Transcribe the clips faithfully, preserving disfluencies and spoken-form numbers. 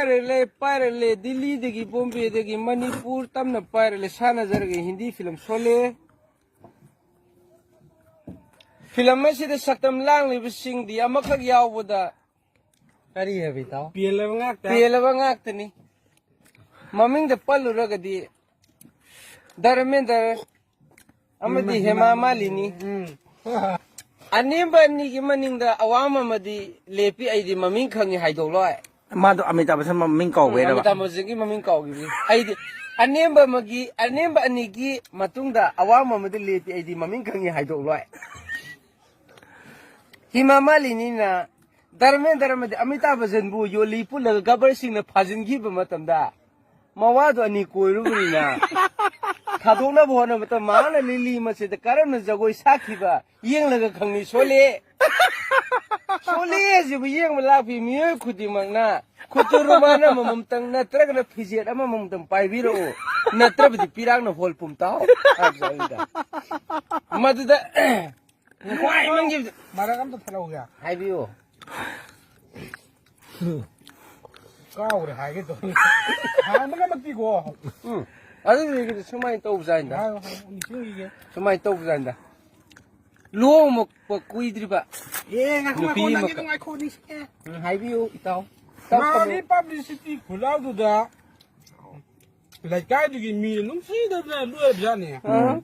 ꯄꯥꯏꯔꯂꯦ, ꯄꯥꯏꯔꯂꯦ, ꯗꯤꯜꯂꯤꯗꯒꯤ, ꯕꯣꯝꯕꯦꯗꯒꯤ, ꯃꯅꯤꯄꯨꯔ ꯇꯝꯅ ꯄꯥꯏꯔꯂꯦ, ꯁꯥꯟꯅꯖꯔꯒꯦ Hindi film ꯁꯣꯜꯂꯦ꯫ Film ꯑꯁꯤꯗ ꯁꯛꯇꯝ ꯂꯥꯡꯂꯤꯕꯁꯤꯡꯗꯤ ꯑꯃꯈꯛ ꯌꯥꯎꯕꯗ ꯀꯔꯤ ꯍꯥꯏꯕ, ꯏꯇꯥꯎ? ꯄꯦꯜꯂꯕ ꯉꯥꯛꯇ꯫ ꯄꯦꯜꯂꯕ ꯉꯥꯛꯇꯅꯤ꯫ ꯃꯃꯤꯡꯗ ꯄꯜꯂꯨꯔꯒꯗꯤ ꯙꯔꯃꯦꯟꯗ꯭ꯔ ꯑꯃꯗꯤ ꯍꯦꯃꯥ ꯃꯥꯂꯤꯅꯤ꯫ ꯎꯝ꯫ ꯑꯅꯦꯝꯕ ꯑꯅꯤꯒꯤ ꯃꯅꯤꯡꯗ ꯑꯋꯥꯡꯕ ꯑꯃꯗꯤ ꯂꯦꯞꯄꯤ, ꯑꯩꯗꯤ ꯃꯃꯤꯡ ꯈꯪꯉꯤ ꯍꯥꯏꯗꯣꯛꯂꯣꯏ꯫ ꯃꯥꯗꯣ ꯑꯃꯤꯇꯥꯕ ꯕꯆꯟ ꯃꯃꯤꯡ ꯀꯧꯕꯩꯔꯕ? ꯑꯃꯤꯇꯥꯕ ꯕꯆꯟꯒꯤ ꯃꯃꯤꯡ ꯀꯧꯈꯤꯕꯅꯤ꯫ ꯑꯩꯗꯤ ꯑꯅꯦꯝꯕ ꯑꯃꯒꯤ, ꯑꯅꯦꯝꯕ ꯑꯅꯤꯒꯤ ꯃꯇꯨꯡꯗ ꯑꯋꯥꯡꯕ ꯑꯃꯗꯤ ꯂꯦꯞꯄꯤ, ꯑꯩꯗꯤ ꯃꯃꯤꯡ ꯈꯪꯉꯤ ꯍꯥꯏꯗꯣꯛꯂꯣꯏ꯫ ꯍꯤꯃꯥ ꯃꯥꯂꯤꯅꯤꯅ ꯙꯔꯃꯦꯟꯗ꯭ꯔ ꯑꯃꯗꯤ ꯑꯃꯤꯇꯥꯕ ꯕꯆꯟꯕꯨ ꯌꯣꯜꯂꯤ ꯄꯨꯜꯂꯒ ꯒꯕꯔꯁꯤꯡꯅ ꯐꯥꯖꯤꯟꯈꯤꯕ ꯃꯇꯝꯗ ꯃꯋꯥꯗꯣ ꯑꯅꯤ ꯀꯣꯏꯔꯨꯕꯅꯤꯅ ꯊꯥꯗꯣꯛꯅꯕ ꯍꯣꯠꯅꯕꯗ ꯃꯍꯥꯛꯅ ꯂꯤꯂꯤ ꯃꯁꯤꯗ ꯀꯔꯝꯅ ꯖꯒꯣꯏ ꯁꯥꯈꯤꯕ ꯌꯦꯡꯂꯒ ꯈꯪꯅꯤ꯫ ꯁꯣꯜꯂꯦ, ꯁꯣꯜꯂꯦ ꯍꯥꯏꯁꯤꯕꯨ ꯌꯦꯡꯕ ꯂꯥꯛꯄꯤ ꯃꯤꯑꯣꯏ ꯈꯨꯗꯤꯡꯃꯛꯅ ꯈꯨꯠꯇꯨ ꯔꯨꯃꯥꯟ ꯑꯃꯃꯝꯇꯪ ꯅꯠꯇ꯭ꯔꯒꯅ ꯐꯤꯖꯦꯠ ꯑꯃꯃꯝꯇꯪ ꯄꯥꯏꯕꯤꯔꯛꯎ, ꯅꯠꯇ꯭ꯔꯕꯗꯤ ꯄꯤꯔꯥꯡꯅ ꯍꯣꯜ ꯄꯨꯝ ꯇꯥꯎ ꯍꯥꯏꯕ ꯑꯩꯅ꯫ ꯃꯗꯨꯗ ꯅꯨꯡꯉꯥꯏꯃꯟꯈꯤꯕꯗ꯫ ꯃꯔꯛ ꯑꯝꯇ ꯊꯠꯍꯧꯒꯦ꯫ ꯍꯥꯏꯕꯤꯌꯨ꯫ ꯀꯥꯎꯔꯦ ꯍꯥꯏꯒꯦ ꯇꯧꯔꯤ꯫ ꯍꯥꯟꯅꯒ ꯅꯠꯇꯦꯀꯣ꯫ ꯎꯝ꯫ ꯑꯗꯨꯗꯤ ꯁꯨꯃꯥꯏꯅ ꯇꯧꯕꯖꯥꯠꯅꯤꯗ꯫ ꯍꯥꯏꯌꯣ, ꯍꯥꯏꯌꯣ, ꯅꯤꯡꯁꯤꯡꯈꯤꯒꯦ꯫ ꯁꯨꯃꯥꯏꯅ ꯇꯧꯕꯖꯥꯠꯅꯤꯗ꯫ ꯂꯨꯍꯣꯡꯕ ꯀꯨꯏꯗ꯭ꯔꯤꯕ ꯑꯦ, ꯉꯥꯏꯈꯣ, ꯅꯨꯄꯤ ꯉꯥꯏꯈꯣ, ꯅꯪꯒꯤꯗꯣ ꯑꯃꯈꯛ꯫ ꯉꯥꯏꯈꯣ, ꯅꯤꯡꯁꯤꯡꯉꯦ꯫ ꯎꯝ, ꯍꯥꯏꯕꯤꯌꯨ, ꯏꯇꯥꯎ꯫ ꯏꯇꯥꯎ ꯃꯥꯒꯤ ꯀꯃꯦꯟ꯫ Publicity ꯈꯨꯂꯥꯎꯗꯨꯗ ꯂꯩꯀꯥꯏꯗꯨꯒꯤ ꯃꯤꯅ ꯅꯨꯡꯁꯤꯗꯕꯅ ꯂꯣꯏꯔꯕꯖꯥꯠꯅꯤ꯫ ꯑꯥ꯫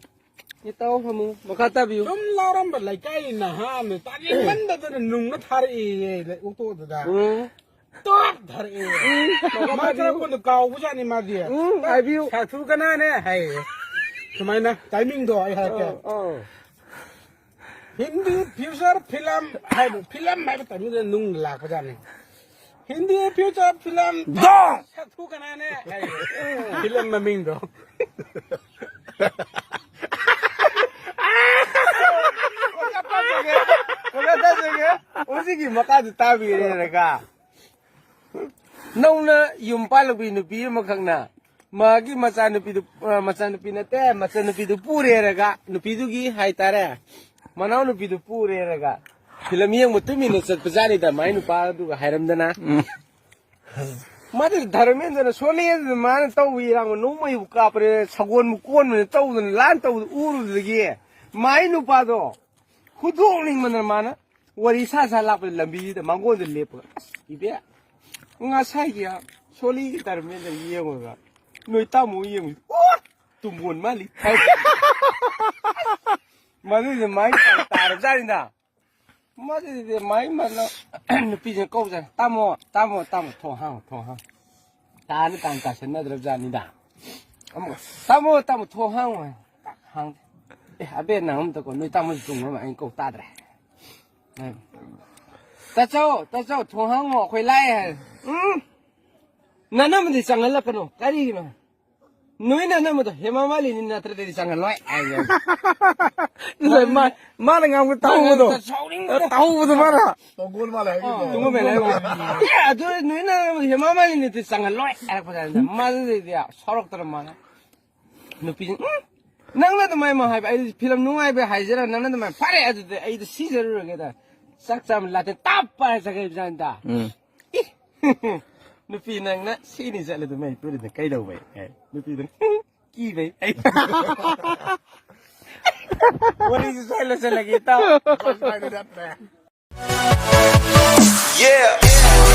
ꯏꯇꯥꯎ ꯐꯝꯃꯨ, ꯃꯈꯥ ꯇꯥꯕꯤꯌꯨ꯫ ꯁꯨꯝ ꯂꯥꯎꯔꯝꯕ ꯂꯩꯀꯥꯏꯒꯤ ꯅꯍꯥꯅ ꯇꯥꯅꯤꯡꯃꯟꯗꯗꯅ ꯅꯨꯡꯅ ꯊꯥꯔꯛꯑꯦꯌꯦ, ꯑꯣꯛꯇꯣꯗꯨꯗ꯫ ꯎꯝ꯫ ꯇꯣꯛ ꯊꯥꯔꯛꯑꯦ꯫ ꯎꯝ, ꯃꯈꯥ ꯃꯥ ꯇꯥꯕꯤꯌꯨ꯫ ꯆꯠꯂꯛꯄꯗ ꯀꯥꯎꯕꯖꯥꯠꯅꯤ ꯃꯥꯗꯤ꯫ ꯎꯝ, ꯍꯥꯏꯕꯤꯌꯨ꯫ ꯁꯥꯊꯨ ꯀꯅꯥꯅꯦ? ꯍꯥꯏꯌꯦ꯫ ꯁꯨꯃꯥꯏꯅ timingꯗꯣ ꯑꯩ ꯍꯥꯏꯔꯛꯀꯦ꯫ ꯑꯧ, ꯑꯧ꯫ ꯍꯤꯟꯗꯤ feature film ꯍꯥꯏꯕ, film ꯍꯥꯏꯕ timingꯗ ꯅꯨꯡ ꯂꯥꯛꯄꯖꯥꯠꯅꯤ꯫ ꯍꯤꯟꯗꯤ feature film ꯗꯣ! ꯁꯛꯊꯨ ꯀꯅꯥꯅꯦ? ꯍꯥꯏꯌꯦ꯫ Film ꯃꯃꯤꯡꯗꯣ꯫ ꯀꯣꯜꯀꯇꯥ ꯆꯠꯂꯒꯦ, ꯀꯣꯜꯀꯇꯥ ꯆꯠꯂꯒꯦ꯫ ꯍꯧꯖꯤꯛꯀꯤ ꯃꯈꯥꯗꯨ ꯇꯥꯕꯤꯔꯦꯔꯒ꯫ ꯅꯧꯅ ꯌꯨꯝ ꯄꯥꯜꯂꯛꯄꯤ ꯅꯨꯄꯤ ꯑꯃꯈꯛꯅ ꯃꯥꯒꯤ ꯃꯆꯥꯅꯨꯄꯤꯗꯨ, ꯑ, ꯃꯆꯥꯅꯨꯄꯤ ꯅꯠꯇꯦ, ꯃꯆꯟꯅꯨꯄꯤꯗꯨ ꯄꯨꯔꯦꯔꯒ, ꯅꯨꯄꯤꯗꯨꯒꯤ ꯍꯥꯏꯇꯥꯔꯦ, ꯃꯅꯥꯎꯅꯨꯄꯤꯗꯨ ꯄꯨꯔꯦꯔꯒ film ꯌꯦꯡꯕ ꯇꯨꯃꯤꯟꯅ ꯆꯠꯄꯖꯥꯠꯅꯤꯗ, ꯃꯥꯏ ꯅꯨꯄꯥꯗꯨꯒ ꯍꯥꯏꯔꯝꯗꯅ꯫ ꯎꯝ꯫ ꯃꯗꯨ ꯙꯔꯃꯦꯟꯗ꯭ꯔꯅ ꯁꯣꯜꯂꯤꯉꯩꯗꯨꯗ ꯃꯥꯅ ꯇꯧꯕ ꯏꯔꯥꯡꯕꯨ ꯅꯣꯡꯃꯩꯕꯨ ꯀꯥꯞꯄꯅꯦ, ꯁꯒꯣꯜꯕꯨ ꯀꯣꯟꯕꯅꯦ ꯇꯧꯗꯅ ꯂꯥꯟ ꯇꯧꯕꯗꯨ ꯎꯔꯨꯕꯗꯒꯤ ꯃꯥꯏ ꯅꯨꯄꯥꯗꯣ ꯍꯨꯟꯗꯣꯛꯅꯤꯡꯃꯟꯗꯅ ꯃꯥꯅ ꯋꯥꯔꯤ ꯁꯥ ꯁꯥ ꯂꯥꯛꯄꯗ ꯂꯝꯕꯤꯁꯤꯗ ꯃꯥꯡꯒꯣꯟꯗ ꯂꯦꯞꯄꯒ, "ꯑꯁ, ꯏꯕꯦ, ꯉꯁꯥꯏꯒꯤ ꯁꯣꯜꯂꯤꯒꯤ ꯙꯔꯃꯦꯟꯗ꯭ꯔ ꯌꯦꯡꯉꯨꯔꯒ ꯅꯣꯏ ꯇꯥꯃꯣ ꯌꯦꯡꯉꯨ, ꯑꯣ, ꯇꯨꯡꯒꯣꯟ ꯃꯥꯜꯂꯤ"꯫ ꯃꯗꯨꯗꯤ ꯃꯥꯏ ꯇꯥꯔꯕꯖꯥꯠꯅꯤꯗ꯫ ꯃꯗꯨꯗꯤ ꯃꯥꯏ ꯃꯅ ꯅꯨꯄꯤꯁꯤꯅ ꯀꯧꯖꯥꯠꯅꯤ, "ꯇꯥꯃꯣ, ꯇꯥꯃꯣ, ꯇꯥꯃꯣ, ꯊꯣꯡ ꯍꯥꯡꯉꯣ, ꯊꯣꯡ ꯍꯥꯡꯉꯣ"꯫ ꯇꯥꯅ ꯇꯥꯟ ꯇꯥꯁꯟꯅꯗ꯭ꯔꯕꯖꯥꯠꯅꯤꯗ꯫ ꯑꯃꯨꯛ, "ꯇꯥꯃꯣ, ꯇꯥꯃꯣ, ꯊꯣꯡ ꯍꯥꯡꯉꯣ" ꯍꯥꯏ꯫ ꯍꯥꯡꯗꯦ꯫ "ꯑꯦ, ꯑꯕꯦ, ꯅꯪ ꯑꯝꯇ ꯀꯣ, ꯅꯣꯏ ꯇꯥꯃꯣꯁꯨ ꯇꯨꯝꯈ꯭ꯔꯕ ꯑꯩꯅ ꯀꯧ ꯇꯥꯗ꯭ꯔꯦ"꯫ ꯎꯝ꯫ "ꯇꯥꯆꯧ, ꯇꯥꯆꯧ, ꯊꯣꯡ ꯍꯥꯡꯉꯣ, ꯑꯩꯈꯣꯏ ꯂꯥꯛꯑꯦ" ꯍꯥꯏ꯫ "ꯎꯝ, ꯅꯅꯝꯃꯗꯤ ꯆꯪꯍꯜꯂꯛꯀꯅꯨ, ꯀꯔꯤꯒꯤꯅꯣ?" "ꯅꯣꯏ ꯅꯅꯝꯃꯗꯣ ꯍꯦꯃꯥ ꯃꯥꯂꯤꯅꯤ ꯅꯠꯇ꯭ꯔꯗꯤ ꯆꯪꯍꯜꯂꯣꯏ" ꯍꯥꯏ꯫ ꯉꯁꯥꯏ ꯃꯥ-, ꯃꯥꯅ ꯉꯥꯡꯕ ꯇꯥꯍꯧꯕꯗꯣ꯫ ꯃꯥꯅ ꯁꯥꯎꯅꯤꯡꯕꯗꯣ꯫ ꯇꯥꯍꯧꯕꯗꯣ ꯃꯥꯅ꯫ ꯇꯣꯡꯒꯣꯜ ꯃꯥꯜꯂꯦ ꯍꯥꯏꯕꯤꯗꯣ꯫ ꯑꯥ꯫ ꯇꯣꯡꯒꯣꯜ ꯃꯥꯜꯂꯦ ꯍꯥꯏꯕꯤꯗꯣ꯫ "ꯑꯦ, ꯑꯗꯨ ꯅꯣꯏ ꯅꯅꯝꯃꯗꯣ ꯍꯦꯃꯥ ꯃꯥꯂꯤꯅꯤ ꯅꯠꯇ꯭ꯔꯗꯤ ꯆꯪꯍꯜꯂꯣꯏ" ꯍꯥꯏꯔꯛꯄ ꯀꯥꯟꯗ ꯃꯥꯗꯨꯗꯩꯗꯤ ꯁꯥꯎꯔꯛꯇꯅ ꯃꯥꯅ ꯅꯨꯄꯤꯁꯤ, "ꯎꯝ, ꯅꯪꯅ ꯑꯗꯨꯃꯥꯏꯅ ꯍꯥꯏꯕ, ꯑꯩꯗꯤ ꯐꯤꯂꯝ ꯅꯨꯡꯉꯥꯏꯕ ꯍꯥꯏꯖꯔ, ꯅꯪꯅ ꯑꯗꯨꯃꯥꯏꯅ, ꯐꯔꯦ, ꯑꯗꯨꯗꯤ ꯑꯩꯗꯤ ꯁꯤꯖꯔꯨꯔꯒꯦꯗ" ꯆꯥꯛ ꯆꯥꯕ ꯂꯥꯛꯇꯦ ꯇꯞ ꯄꯥꯏꯔ ꯆꯠꯈꯤꯕ ꯖꯥꯠꯅꯤꯗ꯫ ꯎꯝ꯫ "ꯏ, ꯅꯨꯄꯤ ꯅꯪꯅ ꯁꯤꯅꯤ ꯆꯠꯂꯦ ꯑꯗꯨ ꯃꯩ ꯄꯨꯔꯤꯗ ꯀꯩꯗꯧꯕꯩ?" ꯍꯥꯏ꯫ ꯅꯨꯄꯤꯗꯨꯅ, "ꯀꯤꯕꯩ"꯫ ꯑꯩ ꯋꯥꯔꯤꯁꯤ ꯁ꯭ꯋꯥꯏ ꯂꯣꯏꯁꯤꯜꯂꯒꯦ, ꯏꯇꯥꯎ꯫ Yeah.